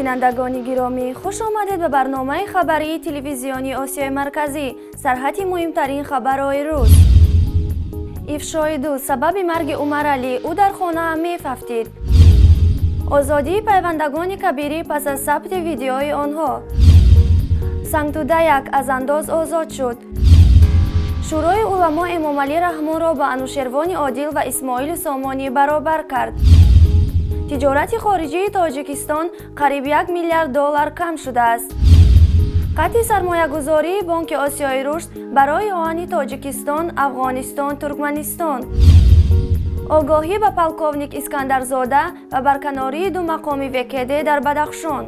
Бинандагони гиромӣ, хуш омадед ба барномаи хабарии телевизионии Осиёи Марказӣ. Сархати муҳимтарин хабарҳои рӯз. Ифшои ду сабаби марги Умаралӣ, ӯ дар хонаам мефафтид. Озодии пайвандагони Кабирӣ пас аз сабти видеои онҳо. Сангтуда як аз андоз озод шуд. Шӯрои уламо Эмомалӣ Раҳмонро ба Анушервони Одил ва Исмоили Сомонӣ баробар кард. Тиҷорати хориҷии Тоҷикистон қариб 1 миллиард доллар кам шудааст. Қатъи сармоягузории Бонки Осиёи Рушд барои оҳани Тоҷикистон, Афғонистон, Туркманистон. Огоҳӣ ба полковник Искандарзода ва барканории ду мақоми ВКД дар Бадахшон.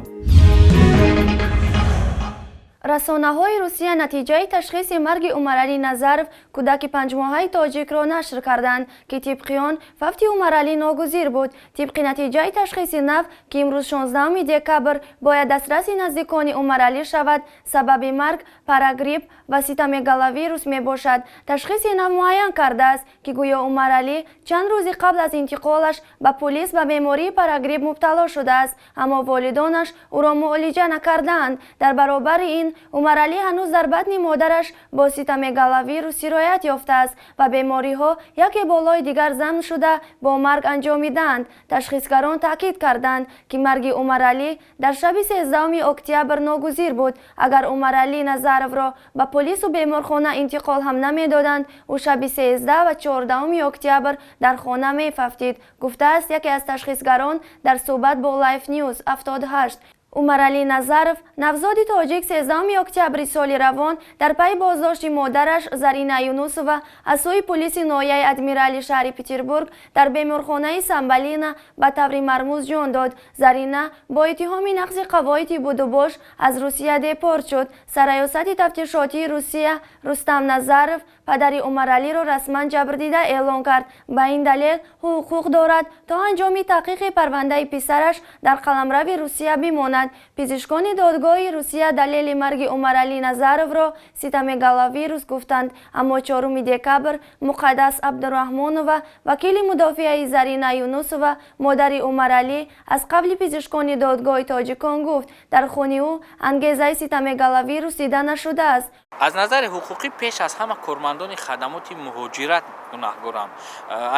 Расонаҳои Русия натиҷаи ташхиси марги Умаралӣ Назаров, кӯдаки панҷмоҳаи тоҷикро нашр карданд, ки тибқи он фавти Умаралӣ ногузир буд. Тибқи натиҷаи ташхиси нав, ки имрӯз 16 декабр бояд дастраси наздикони Умаралӣ шавад, сабаби марг парагрипп ва цитомегаловирус мебошад. Ташхиси нав муайян кардааст, ки гӯё Умаралӣ чанд рӯзи қабл аз интиқолаш ба пулис ба бемории парагрипп мубтало шудааст, аммо волидонаш ӯро муолиҷа накардаанд. Дар баробари ин, Умаралӣ ҳанӯз дар батни модараш бо цитомегаловирус сироят ёфтааст ва бемориҳо яке болои дигар зам шуда бо марг анҷомидаанд. Ташхисгарон таъкид карданд, ки марги Умаралӣ дар шаби 13 октябр ногузир буд. Агар Умаралӣ Назаровро ба полису беморхона интиқол ҳам намедоданд, ӯ шаби 13 ва 14 октябр дар хона мефафтид, гуфтааст яке аз ташхисгарон дар суҳбат бо Life News 78. Умаралӣ Назаров, навзоди тоҷик, 13 октябри соли равон дар пайи боздошти модараш Зарина Юнусова аз сӯи пулиси ноҳияи Адмирали шаҳри Петербург дар беморхонаи Самбалина ба таври мармуз ҷон дод. Зарина бо иттиҳоми нақзи қавоиди будубош аз Русия депорт шуд. Сарраёсати тафтишотии Русия Рустам Назаров, падари Умаралиро расман ҷабрдида эълон кард. Ба ин далел ҳуқуқ дорад, то анҷоми таҳқиқи парвандаи писараш дар қаламрави Русия бимонад. Пизишкони додгоҳи Русия далели марги Умаралӣ Назаровро цитомегаловирус гуфтанд, аммо 4 декабр Муқаддас Абдураҳмонова, вакили мудофиаи Зарина Юнусова, модари Умаралӣ, аз қавли пизишкони додгоҳи тоҷикон гуфт, дар хуни ӯ ангезаи цитомегаловирус дида нашудааст. Аз назари ҳуқуқӣ пеш аз ҳама кормандони хадамоти муҳоҷират гунаҳгоранд.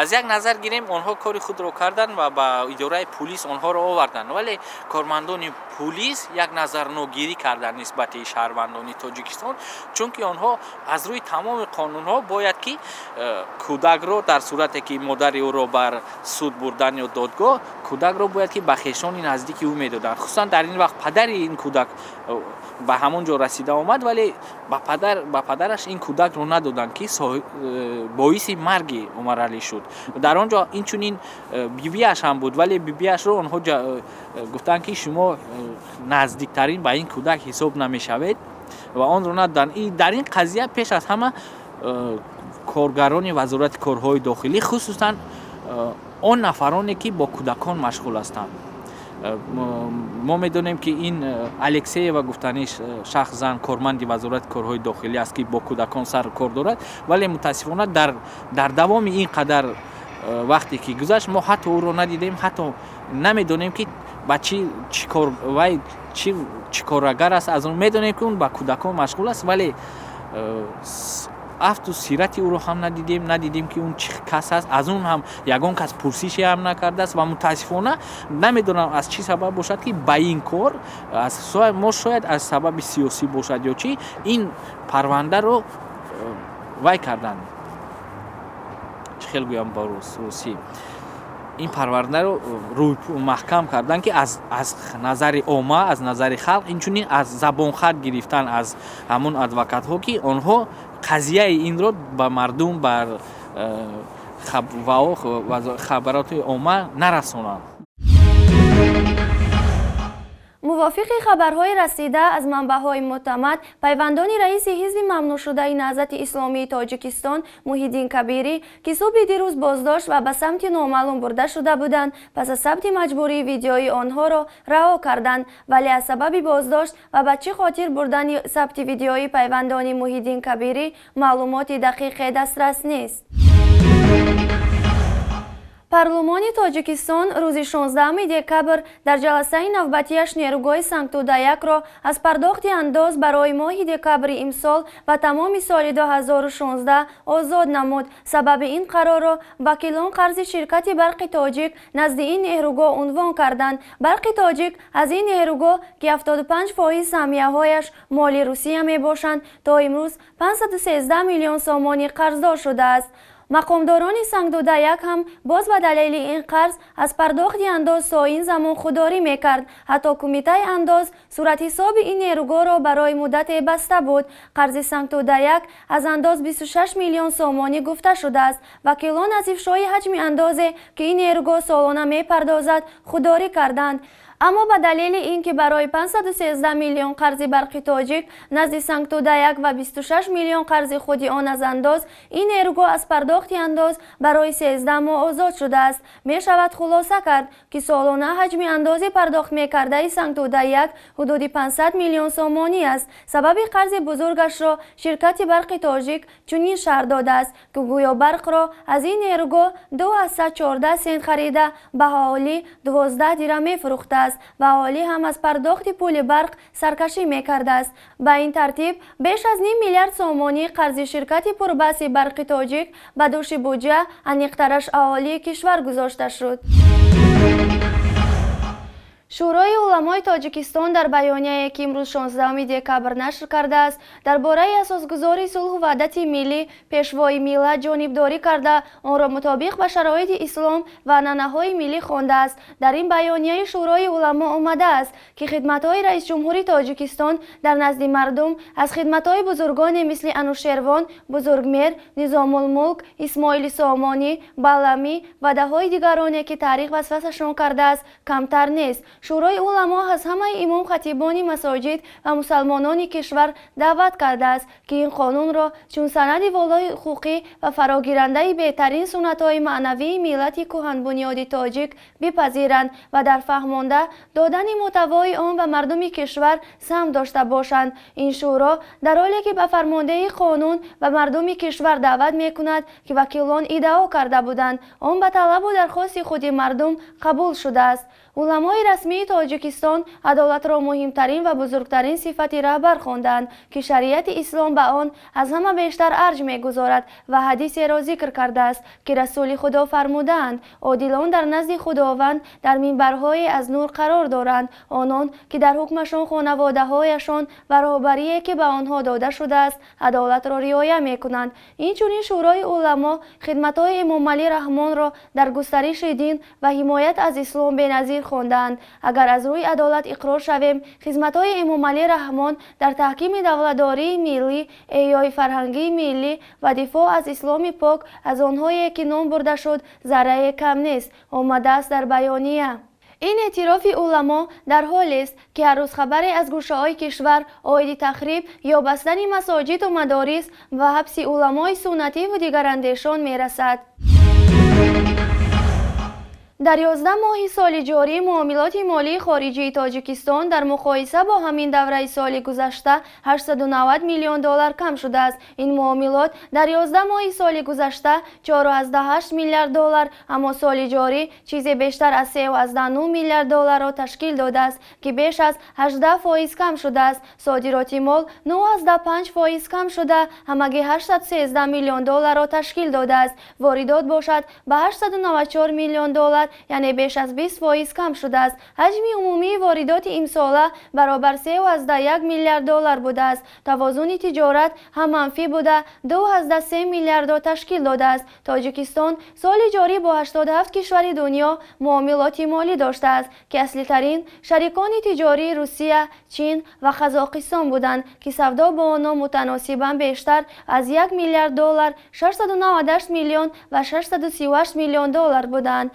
Аз як назар гирем, онҳо кори худро карданд ва ба идораи пулис онҳоро оварданд, вале кормандони пулис як назарногирӣ карданд нисбати шаҳрвандони Тоҷикистон, чунки онҳо аз рӯи тамоми қонунҳо бояд ки кӯдакро дар сурате ки модари ӯро бар суд бурдан ё додгоҳ, кӯдакро бояд ки ба хешони наздики ӯ медоданд. Хусусан дар ин вақт падари ин кӯдак ба ҳамон ҷо расида омад, вале ба падараш ин кӯдакро надоданд, ки боиси марги Умаралӣ шуд. Дар он ҷо инчунин бибиаш ҳам буд, вале бибиашро онҳо гуфтанд, ки шумо наздиктарин ба ин кӯдак ҳисоб намешавед, ва онро надоданд. Дар ин қазия пеш аз ҳама коргарони Вазорати корҳои дохилӣ, хусусан он нафароне, ки бо кӯдакон машғул ҳастанд. Мо медонем, ки ин Алексеева гуфтаниш шахс зан корманди Вазорати корҳои дохилӣ аст, ки бо кӯдакон сару кор дорад, вале мутаассифона дар давоми ин қадар вақте ки гузашт, мо ҳатто ӯро надидем, ҳатто намедонем, ки ба чӣ чӣ кор вай чӣ корагар аст. Аз он медонем, ки он ба кӯдакон машғул аст, вале афту сирати ӯро ҳам надидем, надидем, ки он чӣ кас аст. Аз он ҳам ягон кас пурсише ҳам накардааст ва мутаассифона намедонам, аз чӣ сабаб бошад, ки ба ин кор мо шояд аз сабаби сиёсӣ бошад ё чӣ, ин парвандаро вай карданд. Чӣ хел гӯям ба русӣ, ин парвандаро рӯй маҳкам карданд, ки аз назари омма, аз назари халқ, инчунин аз забонхат гирифтан аз ҳамон адвокатҳо, ки онҳо қазияи инро ба мардум, бар хабароти омма нарасонанд. Мувофиқи хабарҳои расида аз манбаъҳои мӯътамад, пайвандони раиси ҳизби мамнӯъшудаи Наҳзати Исломии Тоҷикистон Муҳиддин Кабирӣ, ки субҳи дирӯз боздошт ва ба самти номаълум бурда шуда буданд, пас аз сабти маҷбурии видеоӣ онҳоро раҳо карданд. Вале аз сабаби боздошт ва ба чӣ хотир бурдани сабти видеоӣ пайвандони Муҳиддин Кабирӣ маълумоти дақиқе дастрас нест. Парлумони Тоҷикистон рӯзи 16 декабр дар ҷаласаи навбатиаш нерӯгоҳи Сангтуда-1-ро аз пардохти андоз барои моҳи декабри имсол ва тамоми соли 2016 озод намуд. Сабаби ин қарорро вакилон қарзи ширкати Барқи Тоҷик назди ин нерӯгоҳ унвон карданд. Барқи Тоҷик аз ин нерӯгоҳ, ки 75% саҳмияҳояш моли Русия мебошанд, то имрӯз 513 миллион сомонӣ қарздор шудааст. Мақомдорони Сангтуда-1 ҳам боз ба далели ин қарз аз пардохти андоз то ин замон худдорӣ мекард. Ҳатто кумитаи андоз суратҳисоби ин нерӯгоҳро барои муддате баста буд. Қарзи Сангтуда-1 аз андоз 26 миллион сомонӣ гуфта шудааст. Вакилон аз ифшои ҳаҷми андозе, ки ин нерӯгоҳ солона мепардозад, худдорӣ карданд. Аммо ба далели ин ки барои 513 миллион қарзи Барқи Тоҷик назди Сангтуда-1 ва 26 миллион қарзи худи он аз андоз, ин нерӯгоҳ аз пардохти андоз барои 13 моҳ озод шудааст. Мешавад хулоса кард, ки солона ҳаҷми андози пардохт мекардаи Сангтуда-1 ҳудуди 500 миллион сомонӣ аст. Сабаби қарзи бузургашро ширкати Барқи Тоҷик чунин шарҳ додааст, ки гӯё барқро аз ин нерӯгоҳ 2,14 сент харида, ба аҳолӣ 12 дирам мефурӯхтааст ва аҳолӣ ҳам аз пардохти пули барқ саркашӣ мекардааст. Ба ин тартиб, беш аз ним миллиард сомонӣ қарзи ширкати пурбаҳси Барқи Тоҷик ба дӯши буҷа, аниқтараш аҳолии кишвар, гузошта шуд. Шӯрои уламои Тоҷикистон дар баёнияе, ки имрӯз 16 декабр нашр кардааст, дар бораи асосгузори сулҳу ваҳдати миллӣ, Пешвои миллат ҷонибдорӣ карда, онро мутобиқ ба шароити ислом ва анъанаҳои миллӣ хондааст. Дар ин баёнияи Шӯрои уламо омадааст, ки хидматҳои раисҷумҳури Тоҷикистон дар назди мардум аз хидматҳои бузургоне мисли Анушервон, Бузургмеҳр, Низомулмулк, Исмоили Сомонӣ, Балъамӣ ва даҳҳои дигароне, ки таърих васфашон кардааст, камтар нест. Шӯрои уламо аз ҳамаи имом хатибони масоҷид ва мусалмонони кишвар даъват кардааст, ки ин қонунро чун санади волои ҳуқуқӣ ва фарогирандаи беҳтарин суннатҳои маънавии миллати кӯҳанбунёди тоҷик бипазиранд ва дар фаҳмонда додани мӯҳтавои он ба мардуми кишвар саҳм дошта бошанд. Ин шӯро дар ҳоле ки ба фармондеҳии қонун ба мардуми кишвар даъват мекунад, ки вакилон иддао карда буданд, он ба талабу дархости худи мардум қабул шудааст. Уламои расмии Тоҷикистон адолатро муҳимтарин ва бузургтарин сифати раҳбар хондаанд, ки шариати ислом ба он аз ҳама бештар арҷ мегузорад ва ҳадисеро зикр кардааст, ки Расули Худо фармудаанд: «Одилон дар назди Худованд дар минбарҳое аз нур қарор доранд. Онон, ки дар ҳукмашон, хонаводаҳояшон ва роҳбарие, ки ба онҳо дода шудааст, адолатро риоя мекунанд». Инчунин Шӯрои уламо хидматҳои Эмомалӣ Раҳмонро дар густариши дин ва ҳимоят аз ислом беназир хондаанд. Агар аз рӯи адолат иқрор шавем, хизматҳои Эмомалӣ Раҳмон дар таҳкими давлатдории миллӣ, эҳёи фарҳангии миллӣ ва дифоъ аз исломи пок аз онҳое, ки ном бурда шуд, заррае кам нест, омадааст дар баёния. Ин эътирофи уламо дар ҳолест, ки ҳар рӯз хабаре аз гӯшаҳои кишвар оиди тахриб ё бастани масоҷиду мадорис ва ҳабси уламои суннативу дигарандешон мерасад. Дар 11 моҳи соли ҷорӣ муомилоти молии хориҷии Тоҷикистон дар муқоиса бо ҳамин давраи соли гузашта 890 миллион доллар кам шудааст. Ин муомилот дар 11 моҳи соли гузашта 4,8 миллиард доллар, аммо соли ҷорӣ чизе бештар аз 3,9 миллиард долларро ташкил додааст, ки беш аз 18% кам шудааст. Содироти мол 9,5% кам шуда, ҳамагӣ 813 миллион долларро ташкил додааст. Воридот бошад, ба 894 миллион доллар, яъне беш аз 20% кам шудааст. Ҳаҷми умумии воридоти имсола баробар 3,1 миллиард доллар будааст. Тавозуни тиҷорат ҳам манфӣ буда, 2,3 миллиардро ташкил додааст. Тоҷикистон соли ҷорӣ бо 87 кишвари дунё муомилоти молӣ доштааст, ки аслитарин шарикони тиҷории Русия, Чин ва Қазоқистон буданд, ки савдо бо онҳо мутаносибан бештар аз 1 миллиард доллар, 698 миллион ва 638 миллион доллар буданд.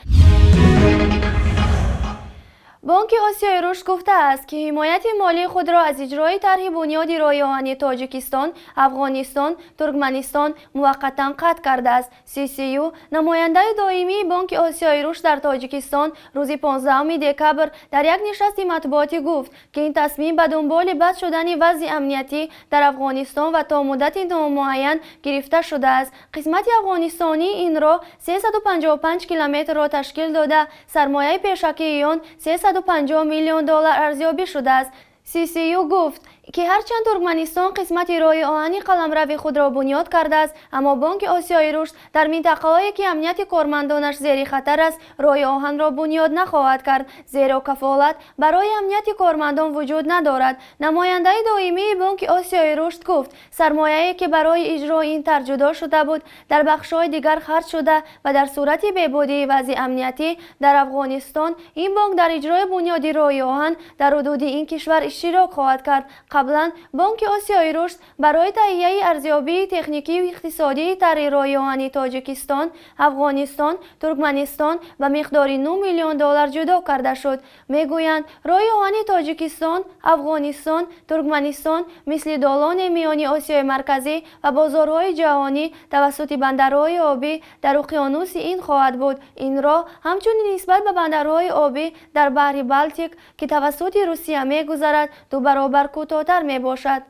Бонки Осиёи Рушд гуфтааст, ки ҳимояти молии худро аз иҷрои тарҳи бунёди роҳи оҳани Тоҷикистон, Афғонистон, Туркманистон муваққатан қатъ кардааст. ССЮ, намояндаи доимии Бонки Осиёи Рушд дар Тоҷикистон, рӯзи 15 декабр дар як нишасти матбуотӣ гуфт, ки ин тасмим ба дунболи бад шудани вазъи амниятӣ дар Афғонистон ва то муддати номуайян гирифта шудааст. Қисмати афғонистонии ин роҳ 355 километрро ташкил дода, сармояи пешакии он 350 миллион доллар арзёбӣ шудааст. ССЮ гуфт, ки ҳарчанд Туркманистон қисмати роҳи оҳани қаламрави худро бунёд кардааст, аммо Бонки Осиёи Рушд дар минтақаҳое, ки амнияти кормандонаш зери хатар аст, роҳи оҳанро бунёд нахоҳад кард, зеро кафолат барои амнияти кормандон вуҷуд надорад. Намояндаи доимии Бонки Осиёи Рушд гуфт, сармояе, ки барои иҷрои ин тарҳ ҷудо шуда буд, дар бахшҳои дигар харҷ шуда ва дар сурати беҳбудии вазъи амниятӣ дар Афғонистон ин бонк дар иҷрои бунёди роҳи оҳан дар ҳудуди ин кишвар иштирок хоҳад кард. Қаблан Бонки Осиёи Рушд барои таҳияи арзёбии техникию иқтисодии тарҳи роҳи оҳани Тоҷикистон, Афғонистон, Туркманистон ба миқдори 9 миллион доллар ҷудо карда шуд. Мегӯянд, роҳи оҳани Тоҷикистон, Афғонистон, Туркманистон мисли долоне миёни Осиёи Марказӣ ва бозорҳои ҷаҳонӣ тавассути бандарҳои обӣ дар уқёнуси Ҳинд хоҳад буд. Ин роҳ ҳамчунин нисбат ба бандарҳои обӣ дар баҳри Балтик, ки тавассути Русия мегузарад, ду баробар кӯтоҳтар мебошад.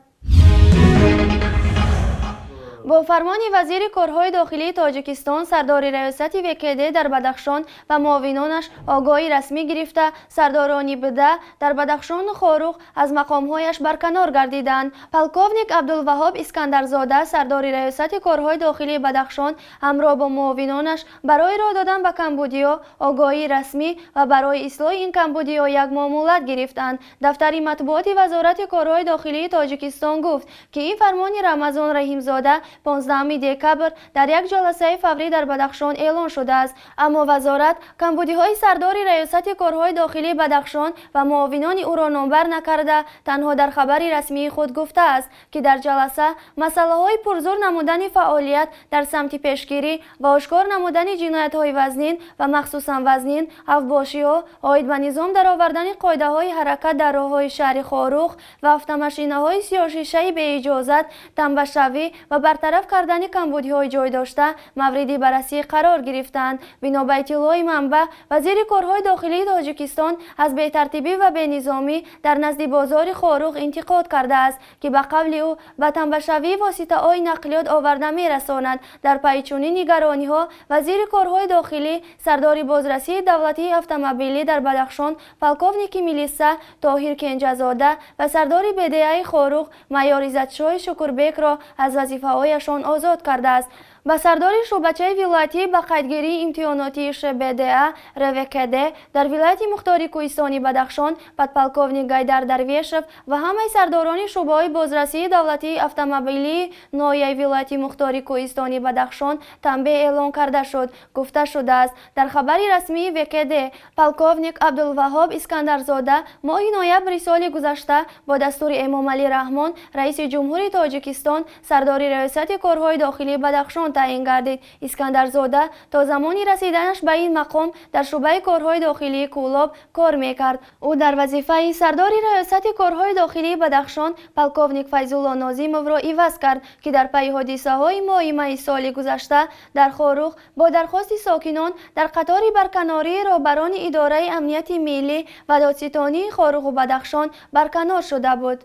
Бо фармони вазири корҳои дохилии Тоҷикистон, сардори раёсати ВКД дар Бадахшон ва муовинонаш огоҳии расмӣ гирифта, сардорони БДА дар Бадахшону Хоруғ аз мақомҳояш барканор гардиданд. Полковник Абдулваҳоб Искандарзода, сардори раёсати корҳои дохилии Бадахшон, ҳамроҳ бо муовинонаш барои роҳ додан ба камбудиҳо огоҳии расмӣ ва барои ислоҳи ин камбудиҳо як моҳ муҳлат гирифтанд. Дафтари матбуоти Вазорати корҳои дохилии Тоҷикистон гуфт, ки ин фармони Рамазон Раҳимзода 15 декабр дар як ҷаласаи фаврӣ дар Бадахшон эълон шудааст. Аммо вазорат камбудиҳои сардори раёсати корҳои дохилии Бадахшон ва муовинони ӯро номбар накарда, танҳо дар хабари расмии худ гуфтааст, ки дар ҷаласа масъалаҳои пурзур намудани фаъолият дар самти пешгирӣ ва ошкор намудани ҷиноятҳои вазнин ва махсусан вазнин, авбошиҳо, оид ба низом даровардани қоидаҳои ҳаракат дар роҳҳои шаҳри Хоруғ ва автомашинаҳои сиёҳшишаи беиҷозат, тамбашавӣ ва бартараф кардани камбудиҳои ҷой дошта мавриди баррасӣ қарор гирифтанд. Бино ба иттилои манбаъ, вазири корҳои дохилии Тоҷикистон аз бетартибӣ ва бенизомӣ дар назди бозори Хоруғ интиқод кардааст, ки ба қавли ӯ ба тамбашавии воситаҳои нақлиёт оварда мерасонад. Дар пайи чунин нигарониҳо вазири корҳои дохилӣ сардори бозрасии давлатии автомобилӣ дар Бадахшон, полковники милиса Тоҳир Кенҷазода ва сардори БДАи Хоруғ майор Иззатшоҳи Шукурбекро аз вазифаҳояшон озод кардааст. Ба сардори шӯъбачаи вилоятӣ ба қайдгирии имтиҳонотии ШБДА РВКД дар вилояти мухтори кӯҳистони Бадахшон, подполковник Гайдар Дарвешев ва ҳамаи сардорони шӯъбаҳои бозрасии давлатии автомобилии ноҳияи вилояти мухтори кӯҳистони Бадахшон танбеҳ эълон карда шуд, гуфта шудааст дар хабари расмии ВКД. Полковник Абдулваҳоб Искандарзода моҳи ноябри соли гузашта бо дастури Эмомалӣ Раҳмон, раиси ҷумҳури Тоҷикистон, сардори раёсати корҳои дохилии Бадахшон таъин гардид. Искандарзода то замони расиданаш ба ин мақом дар шӯъбаи корҳои дохилии Кӯлоб кор мекард. Ӯ дар вазифаи сардори раёсати корҳои дохилии Бадахшон полковник Файзулло Нозимовро иваз кард, ки дар пайи ҳодисаҳои моҳи майи соли гузашта дар Хоруғ бо дархости сокинон дар қатори барканории роҳбарони идораи амнияти миллӣ ва додситонии Хоруғу Бадахшон барканор шуда буд.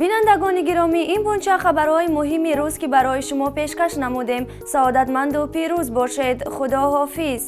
Бинандагони гиромӣ, ин буд чанд хабарҳои муҳими рӯз, ки барои шумо пешкаш намудем. Саодатманду пирӯз бошед. Худо ҳофиз.